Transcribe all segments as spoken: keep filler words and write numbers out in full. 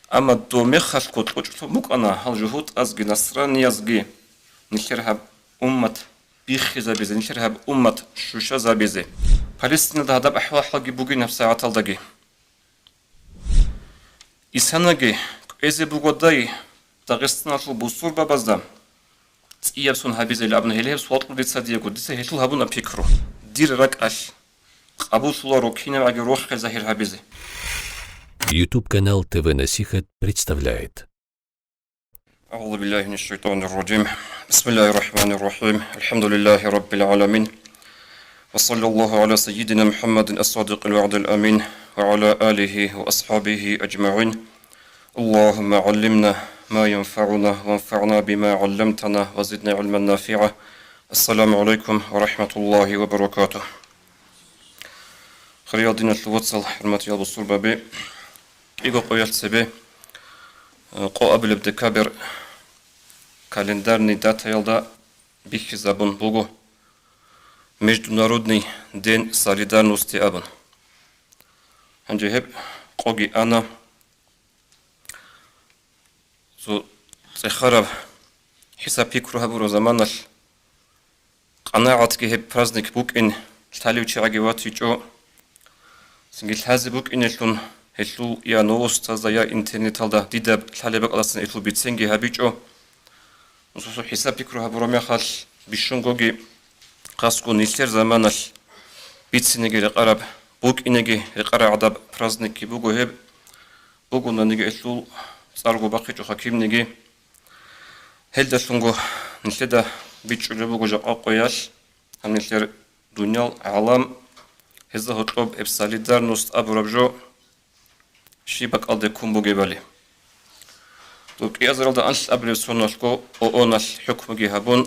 Амма дов мехалъго кьучӀлъун букӀана гьал жугьутӀазги насраниязги нилъер гьаб уммат биххизабизе, нилъер гьаб уммат щущазабизе. Палестиналда гьадаб ахӀвал-хӀалги бугин гьаб сагӀаталдаги. Исанаги кӀвезе бугодай Дагъистаналъул бусурбабазда цӀияб сон гьабизел абун гьеле гьеб суал кьур дица диего, дица гьелъул гьабуна пикру. Дир ракӀалъ къабуллъуларо кинабгӀаги рохел загьир гьабизе. YouTube канал ТВ Насихат представляет. أعوذ بالله من الشيطان الرجيم. بسم الله الرحمن الرحيم. الحمد لله رب العالمين. وصلى الله على سيدنا محمد الصادق الوعد الأمين وعلى آله وأصحابه أجمعين. اللهم علمنا ما ينفعنا وانفعنا بما علمتنا وزدنا علما نافعا. السلام عليكم ورحمة الله وبركاته. Хириял диналъул вацал, хӀурматиял бусурбаби, кӀиго къоялъ цебе, э, къо абулеб декабрь календарный датаялда бихьизабун буго Международный день солидарности абун. Гьанже гьеб къоги ана. Цо цӀехараб хӀисаб-пикру гьабураб заманалъ, къанагӀатги гьеб праздник букӀин лъалев чагӀиги ватичӀо. Цинги лъазе букӀинелъун гьелъул я новостазда, я интернеталда дидаб лъалеб бакӀалдасан гьелъул биценги гьабичӀо. Цо-цо хӀисаб-пикру гьабураб мехалъ, бищунгоги хасго нилъер заманалъ бицинеги рекъараб, букӀинеги рекъараб гӀадаб праздникги буго гьеб. Бугонаниги гьелъул цӀарго бахъичӀоха кинниги. Гьелдалъунго нилъеда бичӀчӀулеб буго жакъа къоялъ, гьаб нилъер дуниял гӀалам, гьезда гьоркьоб гьеб солидарность абураб жо щиб бакӀалде ккун бугебали. Доб кӀиазаралда анлъабилеб соналъго ООН-алъ хӀукмуги гьабун,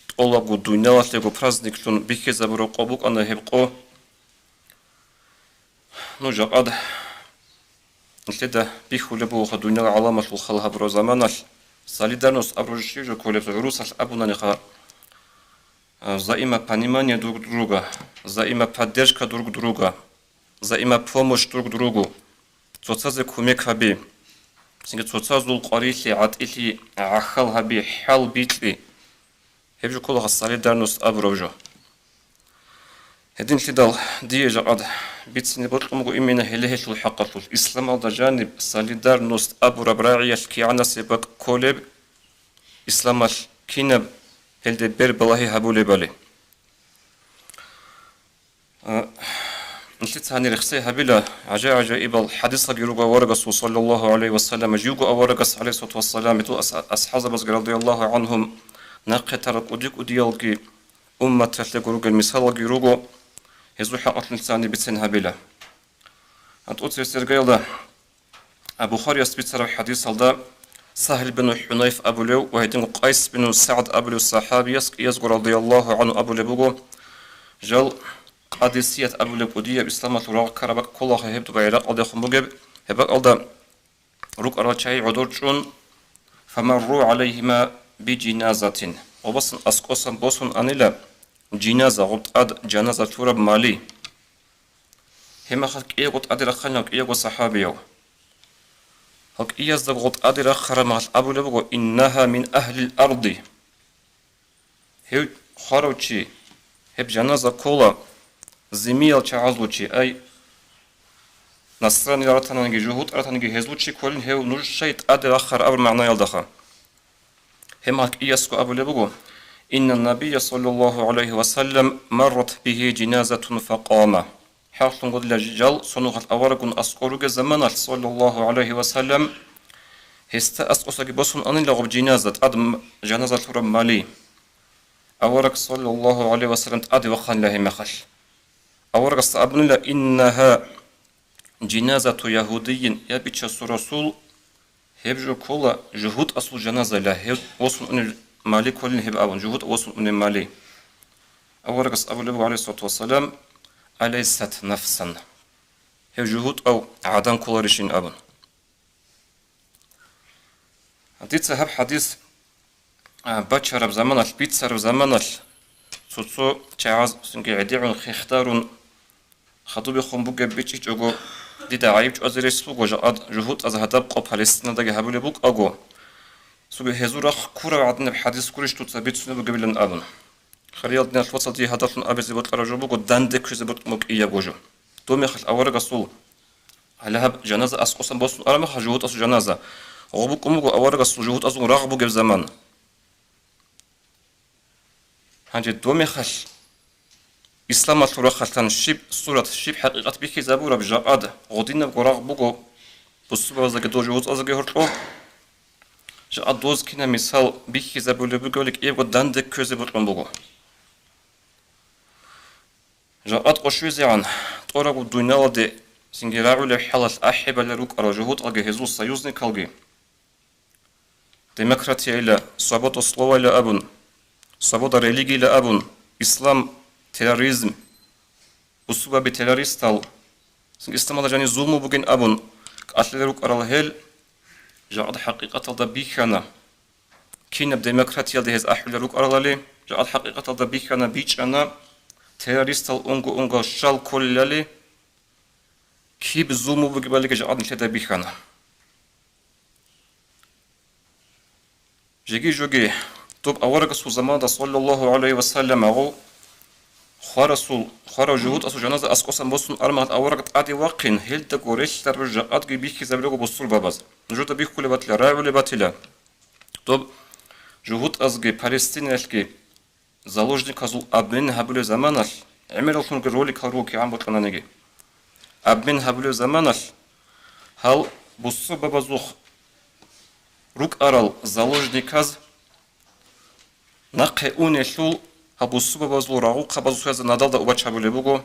тӀолабго дуниялалъего праздниклъун бихьизабураб къо букӀана гьеб къо. Ну, жакъад нилъеда бихьулеб бугоха дуниял гӀаламалъул хал гьабураб заманалъ, солидарность абураб жо щиб жо кколеб, гӀурусалъ абунаниха, а, взаимопонимание друг друга, взаимоподдержка друг друга, взаимопомощь друг другу, цоцазе кумек гьаби, цинги цоцазул къварилъи, гӀатӀилъи гӀахьал гьаби, хӀал бикьи. Гьеб жо кколаха солидарность абураб жо. Гьединлъидал дие жакъад бицине бокьун буго именно гьеле гьелъул хӀакъалъулъ. Исламалда жаниб солидарность абураб рагӀиялъ кигӀанасеб бакӀ кколеб, исламалъ кинаб гьелде бер балагьи гьабулебали. А, нилъеца гьанир рехсей гьабила, гӀажай-гӀажаибал хӀадисалги руго аварагасул, саллаллагьу гӀалайгьи ва саллам, живго аварагас, гӀалайгьиссалату вассалам, гьедул ас-, асхӀабзабазги, радияллагьу гӀанхум, нахъе тарал кӀуди-кӀудиялги умматалъего ругел мисалалги руго, гьезул хӀакъалъулъ нилъеца гьанир бицен гьабила. ГьатӀуцебесеб иргаялда, Бухарияс бицараб хӀадисалда Сагьл бину ХӀунайф абулев ва гьединго Къайс бину СагӀд абулев сахӀабияс кӀиязго радияллагьу гӀанху абулеб буго, жал Къадисият абулеб кӀудияб исламалъул рагъ ккараб бакӀ кколаха гьеб доба ГӀиракъалдехун бугеб, гьеб бакӀалда рукӀарал чагӀи гӀодор чӀун, фамарру гӀалайгьима биджиназатин, гъобасан аскӀосан босун анила, джиназа, гъоб тӀад жаназа лъураб мали. Гьеб мехалъ кӀиявго тӀаде рахъанила кӀиявго сахӀабияв. Гьал кӀиязда гъо тӀаде рахъараб мехалъ абулеб буго: «Иннагьа мин агьлил арди». Гьев хварав чи, гьеб жаназа ккола зимиял чагӀазул чи, ай, насраниял ратаниги, жугьутӀ ратаниги гьезул чи кколин, гьев нуж щай тӀаде рахъараб абураб магӀнаялдаха. Гьеб мехалъ кӀиясго абулеб буго: «Инна набийя саллаллагьу гӀалайгьи ва саллам маррат бигьи джиназатун факъама». ХӀакълъун гъодила жал сонухъалъ аварагун аскӀор ругел заманалъ, саллаллагьу гӀалайгьи ва саллам, гьесда аскӀосаги босун анила гъоб джиназа, тӀад м-, жаназа лъураб мали. Авараг, саллаллагьу гӀалайгьи ва саллам, тӀаде вахъанила гьеб мехалъ. Аварагасда абунила: «Иннагьа джиназату ягьудийин», я Бичасул Расул, гьеб жо ккола жугьутӀасул жаназайила, гьев восун унеб мали кколин гьеб абун, жугьутӀ восун унеб мали. Аварагас абулеб буго, гӀалайгьиссалату вассалам: «Алайсат нафсан». Гьев жугьутӀав гӀадан кколарищин абун. Дица гьаб хӀадис, а, бачараб заманалъ, бицараб заманалъ, цо-цо чагӀаз цинги гӀедегӀун хехтарун, хадубехун бугеб бичӀчӀичӀого, Дида гӀайиб чӀвазе рес буго, жакъад жугьутӀаз гьадаб къо Палестинадаги гьабулеб букӀаго, цоги гьезул рахъ ккурав гӀадинаб хӀадис гурищ дуца бицунеб бугебилан абун. Хириял диналъул вацал, дие гьадалъун абизе бокьараб жо буго, данде кквезе бокьун буго кӀиябго жо. Доб мехалъ аварагасул, гьале гьаб жаназа аскӀосан босун араб мехалъ жугьутӀасул жаназа, гъо букӀун буго аварагасул жугьутӀазул рагъ бугеб заман. Гьанже доб мехалъ исламалъул рахъалъан щиб сурат, щиб хӀакъикъат бихьизабураб жакъад гъодинабго рагъ буго бусурбабаздаги дол жугьутӀаздаги гьоркьоб. Жакъад доз кинаб мисал бихьизабулеб бугебали кӀиябго данде кквезе бокьун буго. Жакъад къо щвезегӀан тӀорабго дуниялалде цинги рагӀулеб хӀалалъ ахӀи балел рукӀарал жугьутӀалги гьезул союзникалги, демократияйила, свобода словайила абун, свобода религияйила абун, ислам, терроризм, бусурбаби террористал, цинги исламалда жаниб зулму бугин абун кӀалъалел рукӀарал гьел, жакъад хӀакъикъаталда бихьана. Кинаб демократиялда гьез ахӀулел рукӀаралали, жакъад хӀакъикъаталда бихьана, бичӀчӀана, террористал унго-унгал щал кколелали, киб зулму бугебалиги жакъад нилъеда бихьана. Жеги-жоги, доб аварагасул заманда, саллаллагьу гӀалайгьи ва саллам, гьагъу хварасул, хварав жугьутӀасул жаназа аскӀосан босун армагьал авараг тӀаде вахъин, гьелдаго релълъараб жакъадги бихьизабилего бусурбабаз. Нужеда бихьулеб батила, рагӀулеб батила. Доб жугьутӀазги Палестинаялъги заложниказул обмен гьабулеб заманалъ, гӀемераллъунги роликал руго кигӀан бокьананиги. Обмен гьабулеб заманалъ гьал бусурбабазухъ рукӀарал заложниказ нахъе унелъул гьал бусурбабазул рагъухъабазул цоязда надалда убач гьабулеб буго,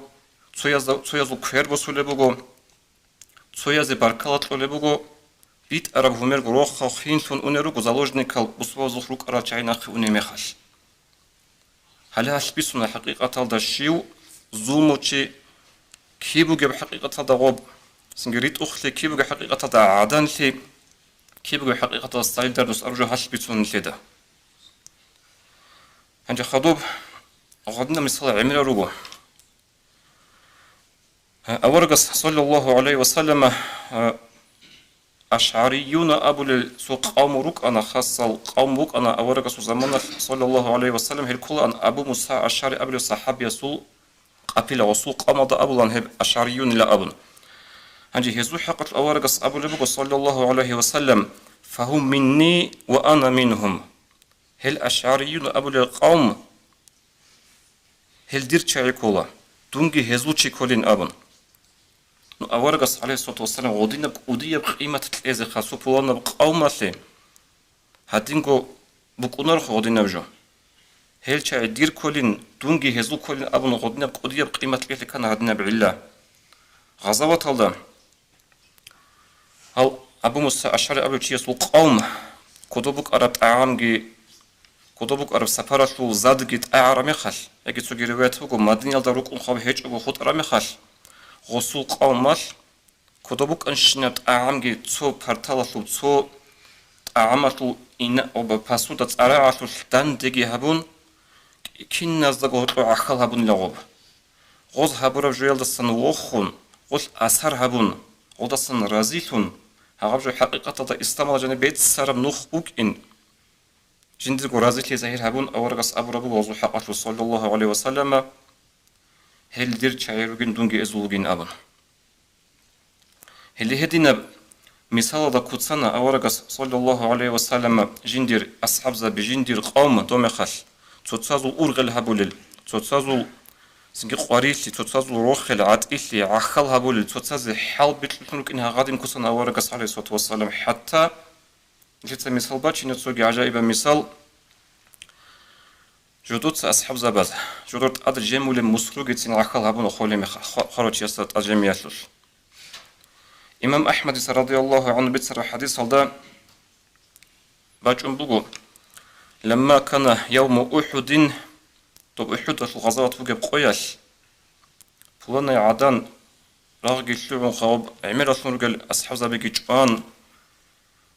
цоязда, цоязул квер босулеб буго, цоязе баркала кьолеб буго, битӀараб гьумерго рохал хинлъун унел руго заложникал бусурбабазухъ рукӀарал чагӀи нахъе унеб мехалъ. Гьале гьалъ бицуна хӀакъикъаталда щив зулмучи, киб бугеб хӀакъикъаталда гъоб, цинги ритӀухълъи, киб бугеб хӀакъикъаталда гӀаданлъи, киб бугеб хӀакъикъаталда сталидардус аружу гьалъ бицуна нилъеда. Гьанже хадуб гъадина мисал гӀемерал руго. Аварагас, саллаллагьу гӀалайгьи ва саллама, ашгӀарийюна абулел цо къавм рукӀана, хасал къавм букӀана аварагасул заманалъ, саллаллагьу гӀалайгьи ва саллам, гьел кколаан Абу Муса АшгӀари абулев сахӀабиясул къапила, гъосул къавмалда абулаан гьеб ашгӀарийюнила абун. Гьанже гьезул хӀакъалъ аварагас абулеб буго, саллаллагьу гӀалайгьи ва саллам: «Фагьум минни ва ана мингьум». Гьел ашгӀарийюн абулел къавм, гьел дир чагӀи ккола, дунги гьезул чи кколин абун. Ну, аварагас, гӀалайгьиссалату вассалам, гъодинаб кӀудияб къимат кьезе хасу пуланаб къавмалъе гьадинго букӀунарухъ гъодинаб жо. Гьел чагӀи дир кколин, дунги гьезул кколин абун гъодинаб кӀудияб къимат кьезе ккана гьадинаб гӀилла. Гъазаваталда Гьал Абу Муса АшгӀари абулев чиясул къавм, кодоб букӀараб тӀагӀамги, кодоб букӀараб сапаралъул задги тӀагӀараб мехалъ, яги цоги риваят буго, Мадиналда рукӀун хаб гьечӀого хутӀараб мехалъ, гъосул къавмалъ кодоб букӀанщинаб тӀагӀамги цо парталалъул, цо тӀагӀамалъул ина-, оба-, посуда цӀарагӀалъулъ дандеги гьабун, киназдаго гьоркьо гӀахьал гьабунила гъоб. Гъоз гьабураб жоялдасан вохун, гъолъ асар гьабун, гъолдасан разилъун, гьаб жо хӀакъикъаталда исламалда жаниб беццараб нух букӀин, жиндирго разилъи загьир гьабун, аварагас абураб буго гъозул хӀакъалъулъ, саллаллагьу гӀалайгьи ва саллама: «Гьел дир чагӀи ругин, дунги гьезул вугин», – абун. Гьеле гьединаб мисалалда куцана аварагас, саллаллагьу гӀалайгьи ва саллама, жиндир асхӀабзаби, жиндир къавм домехалъ, цоцазул ургъел гьабулел, цоцазул цинги къварилъи, цоцазул рохел, гӀатӀилъи, гӀахьал гьабулел, цоцазе хӀалбикьулъун рукӀин гьагъадин куцана аварагас, гӀалайгьиссалату вассалам, хӀатта нилъеца мисал бачина цоги гӀажаибаб мисал. Жодоца асхӀабзабаз, жодор тӀад жемулеб мусругицин гӀахьал гьабуна холемеха-, хва-, хварав чиясда тӀад жемиялъулъ. Имам АхӀмадица, радияллагьу гӀангьу, бицараб хӀадисалда бачӀун буго: «Ламма кана явму УхӀудин», доб УхӀудалъул гъазават бугеб къоялъ, пуланай гӀадан рагъги лъугӀун, хабаб гӀемераллъун ругел асхӀабзабиги чӀван,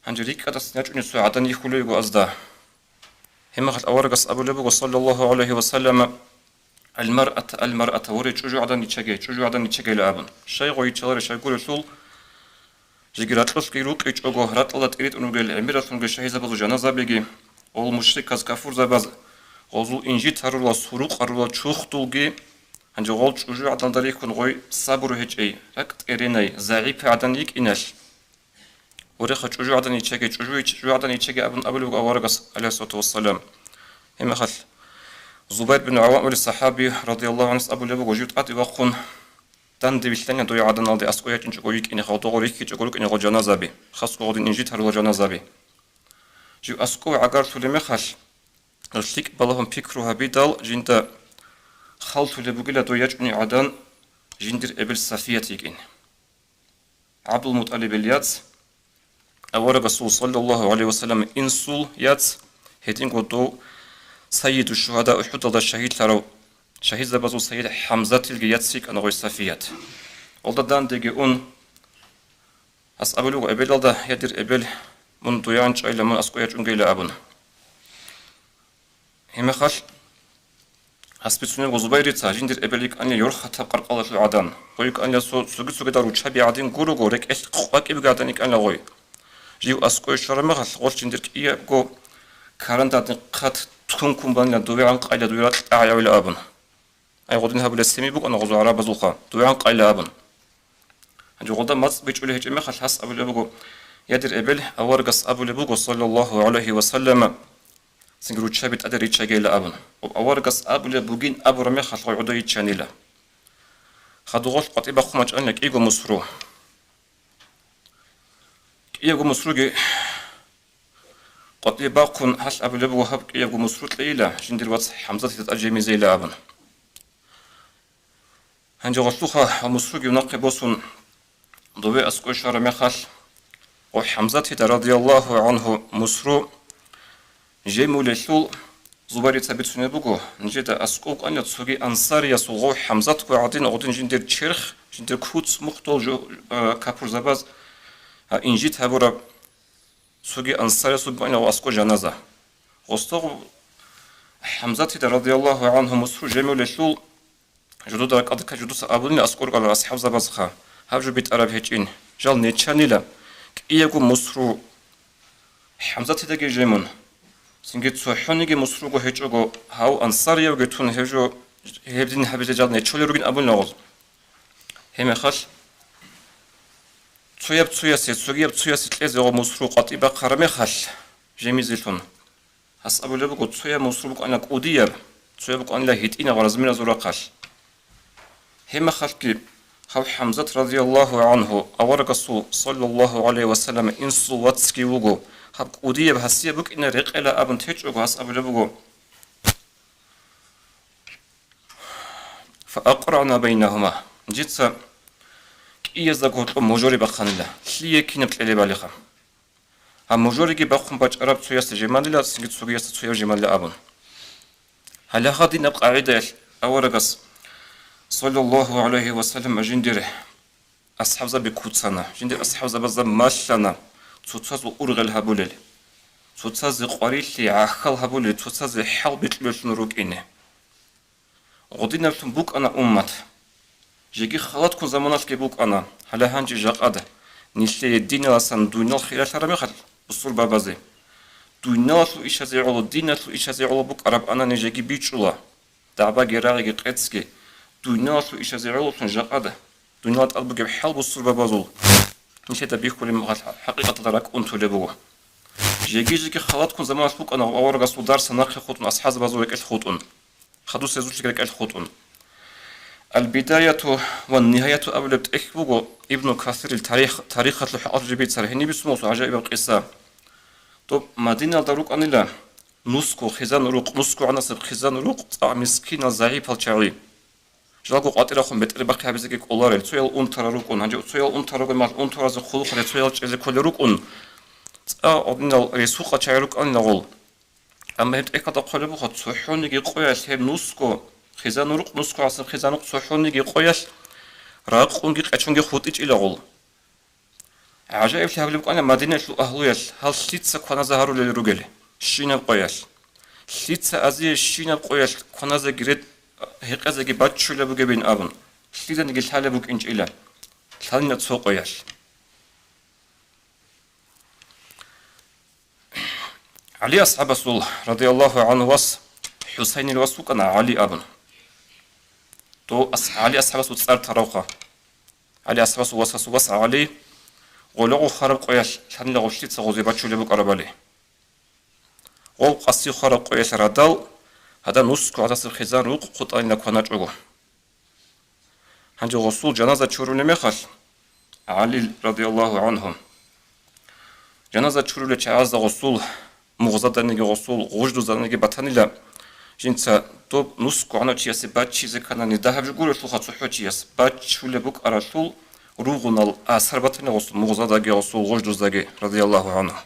гьанже рикӀкӀадасан ячӀунев цо гӀадан йихьулев йиго азда. Гьебмехалъ аварагас абулеб буго, саллаллагьу гӀалайгьи ва саллама: «Аль-маръата, аль-маръата, воре, чӀужугӀадан йиччаге, чӀужугӀадан йиччагейила», – абун. Щай гъой йиччаларищ гурелъул, жеги ракьулъги рукӀичӀого, ракьалда тӀиритӀун ругел гӀемералъунги шагьидзабазул жаназабиги, гъол мушриказ, кафурзабаз, гъозул инжит гьарурал, сурукъ гьарурал чурхдулги, гьанже гъол чӀужугӀадан рихьун гъой сабру гьечӀей, ракӀ тӀеренай, загӀипай гӀадан йикӀиналъ, «Вореха, чӀужугӀадан йиччаге, чӀужу-, чӀужугӀадан йиччаге», – абун абулеб буго аварагас, гӀалайгьиссалату вассалам. Гьебмехалъ Зубайр бин ГӀаввам абулеб сахӀаби, радияллагьу гӀангьу, абулеб буго, жив тӀаде вахъун данде вилълъанила дой гӀаданалде, аскӀов ячӀинчӀого йикӀине, гъодогъо рихьичӀого рукӀине гъол жаназаби, хасго гъодин инжит гьарурал жаназаби. Жив аскӀов гӀагарлъулеб мехалъ, лъикӀ балагьун пикру гьабидал, жинда хал лъулеб бугила дой ячӀуней гӀадан жиндир эбел Сафият йикӀин. ГӀабдулмутӀалибил яц, аварагасул, саллаллагьу гӀалайгьи вассалам, инсул яц, гьединго дов Сайиду шугьада, УхӀудалда шагьидлъарав, шагьидзабазул сайид ХӀамзатилги яц йикӀана гъой Сафият. Гъолда дандеги ун, гьас абулеб буго эбелалда: «Я, дир эбел, мун дой гӀанчӀайила, мун аскӀов ячӀунгейила», – абун. Гьебмехалъ гьас бицунеб буго Зубайрица, жиндир эбел йикӀанила ёрхъатаб къаркъалалъул гӀадан, гъой йикӀанила цо-, цоги-цогидал руччаби гӀадин гурого, рекӀелъ къвакӀибги гӀадан йикӀанила гъой. Жив аскӀове щвараб мехалъ, гъолъ жиндир кӀиябго каранда гӀадин хъат тункун банила, довегӀан къайила, дой ракь тӀагӀавила абун. Ай, гъодин гьабулеб семи букӀана гъозул гӀарабазулха, довегӀан къайила абун. Гьанже гъолда мацӀ бичӀчӀулеб гьечӀеб мехалъ гьас абулеб буго: «Я, дир эбел, аварагас абулеб буго, саллаллагьу гӀалайгьи вассалам, цинги руччаби тӀаде риччагейила», – абун. Аварагас абулеб бугин абураб мехалъ гъой гӀодов йиччанила. Хадуб гъолъ къватӀибе бахъун бачӀанила кӀиго мусру. КӀиябго мусруги къватӀибе бахъун, гьалъ абулеб буго гьаб кӀиябго мусру кьейила, жиндир вац ХӀамзатида тӀад жемизейила абун. Гьанже гъолъухъа гьаб мусруги нахъе босун, дове аскӀове щвараб мехалъ, гъо ХӀамзатида, радияллагьу гӀангьу, мусру жемулелъул Зубайрица бицунеб буго, нижеда аскӀов вукӀанила цоги ансариясул, гъо ХӀамзатго гӀадин гъодин жиндир черх, жиндир куц-мухъ дол жо-, а, капурзабаз, а, инжит гьабураб цоги ансариясул букӀанила гъо аскӀов жаназа. Гъосда гъо ХӀамзатида, радияллагьу гӀангьу, мусру жемулелъул, жодода ракӀалдехъа жодоца абунила аскӀор кӀалал асхӀабзабазха, гьаб жо битӀараб гьечӀин, жал нечанила, кӀиябго мусру ХӀамзатидаги жемун. Цинги цохӀониги мусруго гьечӀого, гьав ансариявги тун гьеб жо, гьеб дин гьабизе жал нечолел ругин абунила гъоз. Гьебмехалъ цояб цоясе, цогияб цоясе кьезе гъо мусру къватӀибе бахъараб мехалъ жемизелъун. Гьас абулеб буго, цояб мусру букӀана кӀудияб, цояб букӀанила гьитӀинаб размеразул рахъалъ. Гьебмехалъги гьав ХӀамзат, радияллагьу гӀангьу, аварагасул, саллаллагьу гӀалайгьи вассалам, инсул вацги вуго, гьаб кӀудияб гьасияб букӀина рекъела абун течӀого, гьас абулеб буго: «ФаакърагӀна байнагьума», жица кӀиязда гьоркьоб можори бахъанила, лъие кинаб кьелеб балиха. Гьаб можориги бахъун бачӀараб цоясда жеманила, цинги цогиясда цояб жеманила абун. Гьале гьадинаб къагӀидаялъ аварагас, саллаллагьу гӀалайгьи вассалам, жиндир асхӀабзаби куцана, жиндир асхӀабзабазда малъана цоцазул ургъел гьабулел, цоцазе къварилъи гӀахьал гьабулел, цоцазе хӀалбикьулеллъун рукӀине. Гъодинаблъун букӀана уммат. Жеги халатккун заманалъги букӀана, гьале гьанже жакъада, нилъее диналасан дуйнал хиралъараб мехалъ бусурбабазе. Дуйналалъул ишазе гӀоло, диналъул ишазе гӀоло букӀараб анани жеги бичӀчӀула. ДагӀбаги рагӀиги къецги, дуйналалъул ишазе гӀололъун жакъада, дуйнала тӀад бугеб хӀал бусурбабазул нилъеда бихьулеб мехалъ хӀакъикъаталда ракӀ унтулеб буго. Жеги-жеги халатккун заманалъ букӀана аварагасул дарса нахъе хутӀун, асхӀабзабазул рекӀелъ хутӀун. Хадусезулъги рекӀелъ хутӀун. Аль-Бидаяту ва Нигьаяту абулеб тӀехь буго Ибну Касирил тарих, тарихалъул хӀакъалъулъ бицар гьениб бицун босун гӀажаибаб къиса. Доб Мадиналда рукӀанила нусго хъизан-рукъ, нусго гӀанасеб хъизан-рукъ, цӀакъ мискинал, загӀипал чагӀи. Жалго къватӀирахъун бетӀербахъи гьабизеги кӀоларел, цоял унтарал рукӀун, гьанже цоял унтарал ругел мехалъ унтаразе хъулухъ гьарел, цоял чӀезе кколел рукӀун. ЦӀакъ гьадинал ресукъал чагӀи рукӀанила гъол. Амма гьеб тӀехьалда хъвалеб буго, цохӀониги къоялъ гьеб нусго, хъизан-рукъ, нусго гӀасаб хъизан-рукъ цохӀониги къоялъ ракъунги къечонги хутӀичӀила гъол. ГӀажаиблъи гьабулеб букӀана Мадинаялъул агьлуялъ гьал лъица кваназе гьарулел ругел, щинаб къоялъ. Лъица азие щинаб къоялъ кваназеги ред-, гьекъезеги баччулеб бугебин абун, лъиданиги лъалеб букӀинчӀила, лъалина цо къоялъ. ГӀали асхӀабасул, радияллагьу гӀанху, вас, ХӀусайнил вас вукӀана ГӀали абун. Дов ас-, ГӀали асхӀабасул цӀар таравха. ГӀали асхӀабасул васасул вас ГӀали гъологъо хвараб къоялъ лъанила гъорлъица гъозе бачулеб букӀарабали. Гъов къаси хвараб къоялъ радал, гьадан нусго гӀадасеб хъизан рукъ хъутӀанила кваначӀого. Гьанже гъосул жаназа чурулеб мехалъ, ГӀали радияллагьу гӀанху, жаназа чурулел чагӀазда гъосул мугъзаданиги гъосул гъуждузаниги батанила, жинца доб нусго гӀанав чиясе баччизе кканани дагьаб жо гурелъулха цохӀо чияс баччулеб букӀаралъул ругъунал асар батанила гъосул мугъзадаги гъосул гъуждуздаги радияллагьу гӀанху.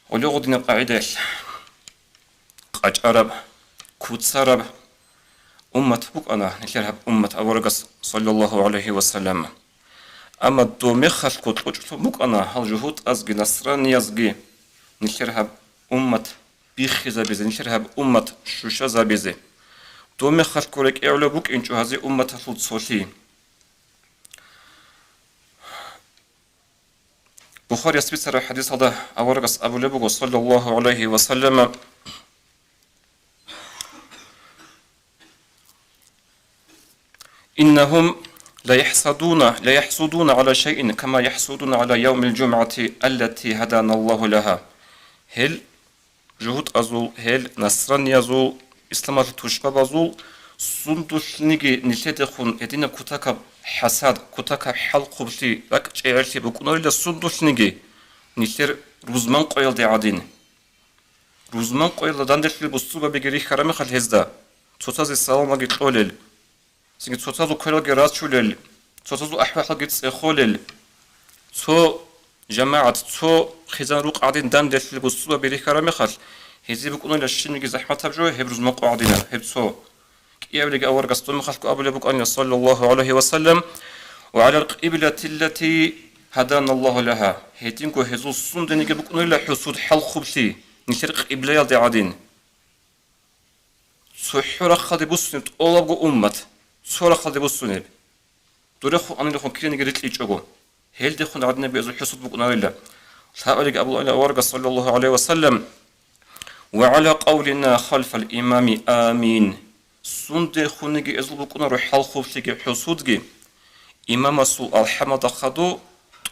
Гьоле гъодинаб къагӀидаялъ къачӀараб, куцараб уммат букӀана нилъер гьаб уммат аварагас, саллаллагьу гӀалайгьи ва саллам. Амма дов мехалъго кьучӀлъун букӀана гьал жугьутӀазги насраниязги нилъер гьаб уммат биххизабизе, нилъер гьаб уммат щущазабизе. Дов мехалъго рекӀелъулеб букӀинчӀо гьазие умматалъул цолъи. Бухарияс бицараб хӀадисалда аварагас абулеб буго, саллаллагьу гӀалайгьи ва саллам: «Иннагьум ла яхӀсудуна, ла яхӀсудуна гӀала шайин, кама яхӀсудуна гӀала явмил жумгӀати аллати гьаданаллагьу лагьа». Гьел жугьутӀазул, гьел насраниязул, исламалъул тушбабазул сундулъниги нилъедехун гьединаб кутакаб хӀасад, кутакаб хӀалхъублъи, ракӀчӀегӀерлъи букӀунарила сундулъниги нилъер рузман къоялде гӀадин. Рузман къоялда данделъи бусурбабиги рихьараб мехалъ гьезда, цоцазе саламалги кьолел, цинги цоцазул квералги рачулел, цоцазул ахӀвалалги цӀехолел, цо жамагӀат, цо хъизан рукъ гӀадин данделъи бусурбаби рихьараб мехалъ, гьезие букӀунила щибниги захӀматаб жо гьеб рузман къо гӀадинаб, гьеб цо. КӀиабилеги аварагас дов мехалъго абулеб букӀанила, саллаллагьу гӀалайгьи ва саллам: «Ва гӀалал къиблатиллати гьаданаллагьу лагьа». Гьединго гьезул сундениги букӀунила хӀусуд хӀалхъублъи нилъер къиблаялде гӀадин. ЦохӀо рахъалде буссунеб тӀолабго уммат, цо рахъалде буссунеб. Дурехун анилехун кинабниги рикьичӀого, гьелдехун гӀадинабги гьезул хӀусуд букӀунарила. Лъабалиги абулаанила аварагас, саллаллагьу гӀалайгьи ва саллам: «Ва гӀала къавлина халфал имами, амин». Сундехунги гьезул букӀунаро хӀалхъублъиги хӀусудги, имамасул алхӀамалда хадуб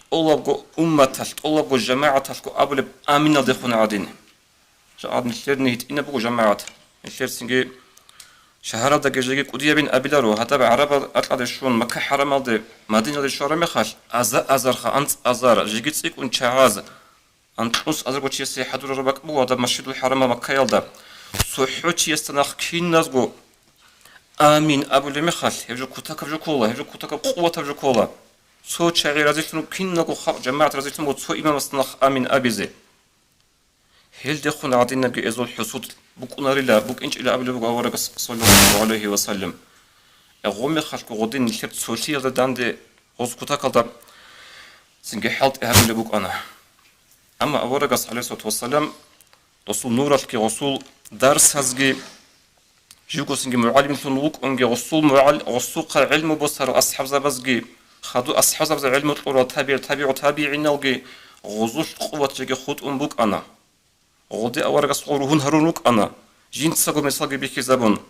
тӀолабго умматалъ, тӀолабго жамагӀаталъго абулеб аминалдехун гӀадин. Жагьад нилъерни гьитӀинаб буго жамагӀат. Нилъер цинги шагьаралдаги жеги кӀудиябин абиларо, гьадаб гӀарабал акьалде щун, Макка хӀарамалде, Мадиналде щвараб мехалъ, аза-азарха, анцӀазар, жеги цӀикӀкӀун чагӀаз, анкьнус азарго чиясе хӀадурараб бакӀ буго гьадаб Масжидул ХӀарамал Маккаялда. ЦохӀо чиясда нахъ киназго «Амин» абулеб мехалъ, гьеб жо кутакаб жо ккола, гьеб жо кутакаб къуватаб жо ккола. Цо чагӀи разилъун киналго халкъ, жамагӀат разилъун буго цо имамасда нахъ «Амин» абизе. Гьелдехун гӀадинабги гьезул хӀусуд букӀунарила, букӀинчӀила абулеб буго аварагас, саллаллагьу гӀалайгьи ва саллам. Гъо мехалъго гъодин нилъер цолъиялда данде гъоз кутакалда цинги хӀалтӀи гьабулеб букӀана. Амма аварагас, гӀалайгьиссалату вассалам, гъосул нуралъги, гъосул дарсазги, живго цинги мугӀалимлъун вукӀунги, гъосул мугӀал-, гъосухъа гӀелму босарал асхӀабзабазги, хадуб асхӀабзабазда гӀелму кьурал табигӀ-, табигӀу табигӀиналги гъозулъ къуват жеги хутӀун букӀана. Гъоде аварагас гъо ругьун гьарун рукӀана, жинцаго мисалги бихьизабун.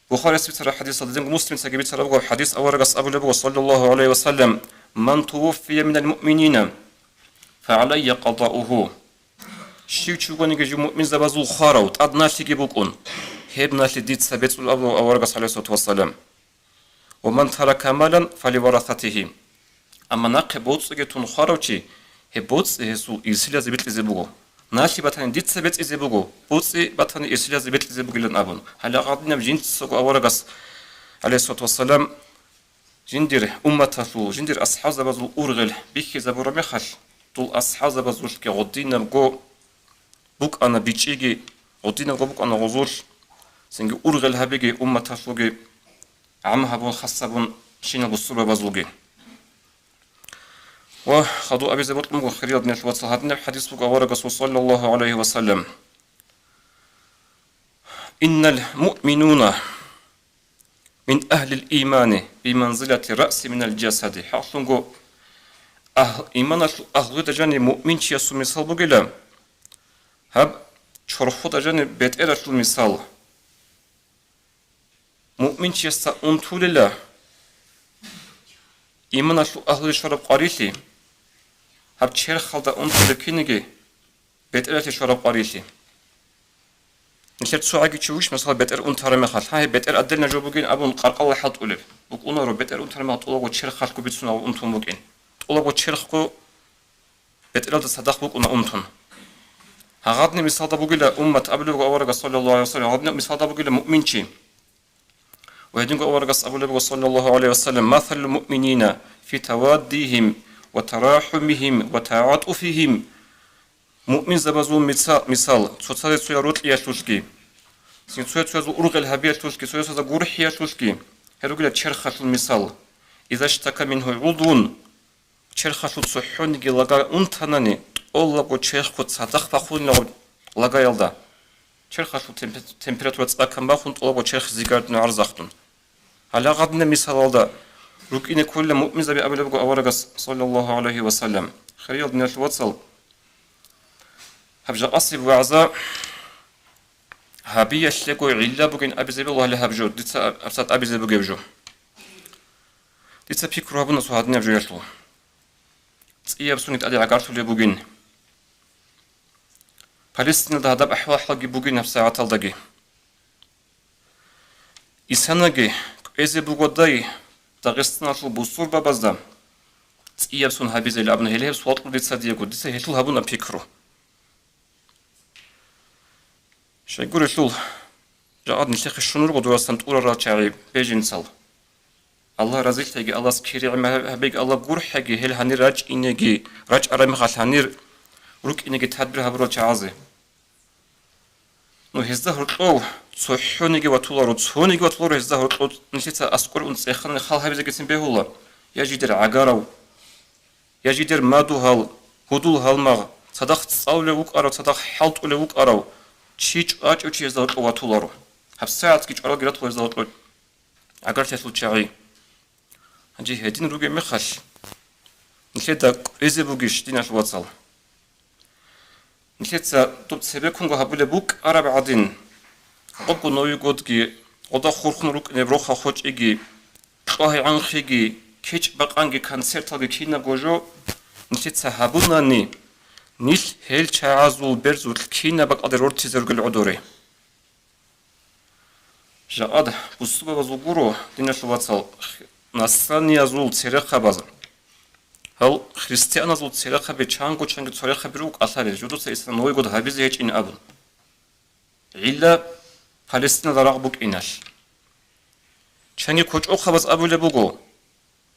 Бухарияс бицараб хӀадисалда, динго Муслимицаги бицараб буго хӀадис, аварагас абулеб буго, саллаллагьу гӀалайгьи ва саллам: «Ман тувуффия минал муъминина, фагӀалайя къадаугьу». Щив чи вугониги жив муъминзабазул хварав, тӀад налъиги букӀун, гьеб налъи дица бецӀула абула аварагас, гӀалайгьиссалату вассалам. «Ва ман тарака малан фаливарасатигьи». Амма нахъе боцӀиги тун хварав чи, гьеб боцӀи гьесул ирсилазе бекьизе буго. Налъи батани дица бецӀизе буго, боцӀи батани ирсилазе бекьизе бугилан абун. Гьале гъадинаб жинцаго аварагас, гӀалайгьиссалату вассалам, жиндир умматалъул, жиндир асхӀабзабазул ургъел бихьизабураб мехалъ, дол асхӀабзабазулъги гъодинабго букӀана бичӀчӀиги, гъодинабго букӀана гъозулъ, цинги ургъел гьабиги умматалъулги, гӀам гьабун, хас гьабун щинал бусурбабазулги. Ва хадуб абизе бокьун буго, хириял диналъул вацал, гьадинаб хӀадис буго аварагасул, саллаллагьу гӀалайгьи ва саллам: Иннал муъминуна мин агьлил имани биманзилати раси минал жасади. ХӀакълъунго, агь-, иманалъул агьлуялда жаниб муъминчиясул мисал бугила, гьаб чорхода жаниб бетӀералъул мисал. Муъминчиясда унтулила иманалъул агьлуялъе щвараб къварилъи, гьаб черхалда унтулеб кинниги бетӀералъе щвараб къварилъи. Нилъер цо гӀаги чи вугищ, масала, бетӀер унтараб мехалъ, гьа, гьеб бетӀер отдельно жо бугин абун къаркъала хӀалтӀулеб. БукӀунаро бетӀер унтараб мехалъ тӀолабго черхалъго бицун унтун букӀин. ТӀолабго черхго бетӀералда цадахъ букӀуна унтун. Гьагъадни мисалда бугила уммат абулебго аварагас, саллаллагьу гӀалайгьи ва саллам, гьагъадни мисалда бугила муъминчи. Ва гьединго аварагас абулебго, саллаллагьу гӀалайгьи ва саллам: «Масалул муъминина фи таваддигьим ва тарахӀумигьим ва тагӀатӀуфигьим». Муъминзабазул мица-, мисал, цоцазе цоял рокьиялъулъги, цоял цоязул ургъел гьабиялъулъги, цоясда гурхӀиялъулъги, гьел ругила черхалъул мисал. Иза штака мингьу гӀудвун, черхалъул цохӀониги лага унтанани, тӀолабго черхго цадахъ бахунилан лагаялда. Черхалъул темп-, температура цӀакан бахун, тӀолабго черх зигардун гӀарзахдун. Гьале гьагъадинаб мисалалда рукӀине кколила муъминзаби абулебго аварагас, саллаллагьу гӀалайгьи ва саллам. Хириял диналъул вацал, гьаб жакъасеб вагӀза гьабиялъего гӀилла бугин абизе бегьула гьале гьаб жо, дица аб-, абсат абизе бугеб жо. Дица пикру гьабуна цо гьадинаб жоялъул. ЦӀияб сони тӀаде гӀагарлъулеб бугин. Палестиналда гьадаб ахӀвал-хӀалги бугин гьабсагӀаталдаги. Исанаги кӀвезе бугодай Дагъистаналъул бусурбабазда цӀияб сон гьабизейилан абуна, гьеле гьеб суал кьуна дица диего, дица гьелъул гьабуна пикру. Щайгурелъул, жагӀад нилъехъе щун руго дурасан тӀурарал чагӀи беженцал. Аллагь разилъеги, Аллагьас кири гӀемер гьабеги, Аллагь гурхӀеги, гьел гьанир рачӀинеги, рачӀараб мехалъ гьанир рукӀинеги тадбир гьабурал чагӀазе. Ну, гьезда гьоркьов цохӀониги ватуларо, цониги ватуларо гьезда гьоркьов, нилъеца аскӀор ун цӀеханани хал гьабизегицин бегьула, я жидер гӀагарав, я жидер мадугьал, гьудул-гьалмагъ, цадахъ цӀалулев вукӀарав, цадахъ хӀалтӀулев вукӀарав, чи чӀвачӀев чи гьезда гьоркьов ватуларо. ГьабсагӀатги чӀваралги ратула гьезда гьоркьов гӀагарлъиялъул чагӀи. Гьанже гьедин ругеб мехалъ, нилъеда кӀвезе бугищ, диналъул вацал? Нилъеца доб цебеккунго гьабулеб букӀараб гӀадин, гъобго Новый годги, гъода хурхун рукӀинеб рохал-хочӀиги, кьвагьи-гӀанхъиги, кечӀ-бакъанги, концерталги кинабго жо нилъеца гьабунани, нилъ гьел чагӀазул берзулъ кинаб бакӀалде рортизе ругел гӀодоре. Жакъад бусурбабазул гуро, диналъул вацал, х-, насраниязул церехъабаз, гьал христианазул церехъаби чанго-чанго церехъаби руго кӀалъалел, жудуца исана Новый год гьабизе гьечӀин абун. ГӀилла Палестинада рагъ букӀиналъ. Чанги кочӀохъабаз абулеб буго,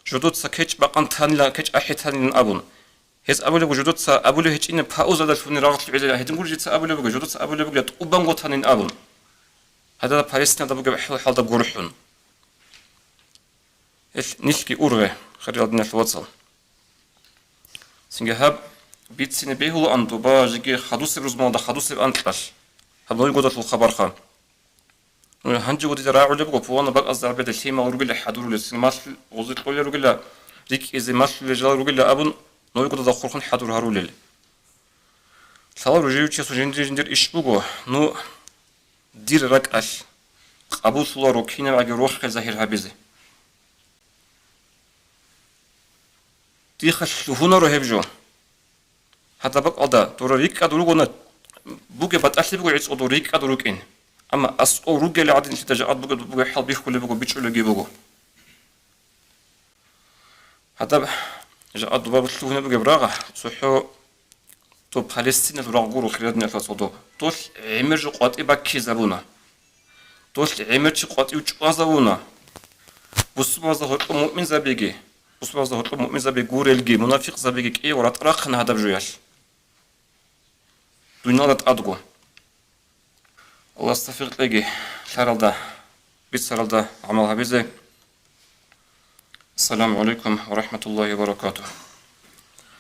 жодоца кечӀ бакъан танила, кечӀ ахӀи танилан абун. Гьез абулеб буго, жодоца абулеб гьечӀина паузадалъуни рагъ лъугӀизарила, гьедин гури жица абулеб буго, жодоца абулеб буго, тӀубанго танин абун. Гьадала Палестинада бугеб хӀал-хӀалда гурхӀун. Ил нилъги ургъе, хириял диналъул вацал. Цинги гьаб бицине бегьулаан доба жеги хадусеб рузмалда хадусеб анкьалъ. Гьаб Новый годалъул хабарха. Ну, гьанжего дида рагӀулеб буго, пулана бакӀазда гьабеда лъимал ругел хӀадурулел, цинги малъ-, гъузи кьолел ругела, рикӀкӀизе малъулел жал ругела абун, Новый годалда хурхун хӀадур гьарулел. Лъала ружевичиясул жиндир-жиндир иш буго, ну, дир ракӀалъ къабуллъуларо кинабгӀаги рохел загьир гьабизе. Диха лъугьунаро гьеб жо. Гьадаб бакӀалда дора рикӀкӀад ругони, бугеб батӀалъи буго гӀицӀго дора рикӀкӀад рукӀин. Амма аскӀов ругел гӀадин лъида жакъад бугеб, бугеб хӀал бихьулеб буго, бичӀчӀулебги буго. Гьадаб жакъа доба лъугьунеб бугеб рагъ, цохӀо доб Палестиналъул рагъ гуро, хириял диналъул вацал, доб. Долъ гӀемер жо къватӀи баккизабуна. Долъ гӀемер чи къватӀив чӀвазавуна. Бусурбабазда гьоркьоб муъминзабиги, бусурбабазда гьоркьоб муъминзаби гурелги, мунафикъзабиги кӀиго ратӀа рахъана гьадаб жоялъ. Дуниялда тӀадго. Аллагьас тавфикъ кьеги лъаралда, бицаралда гӀамал гьабизе. Ассаламу гӀалайкум ва рахӀматуллагьи ва баракатугь.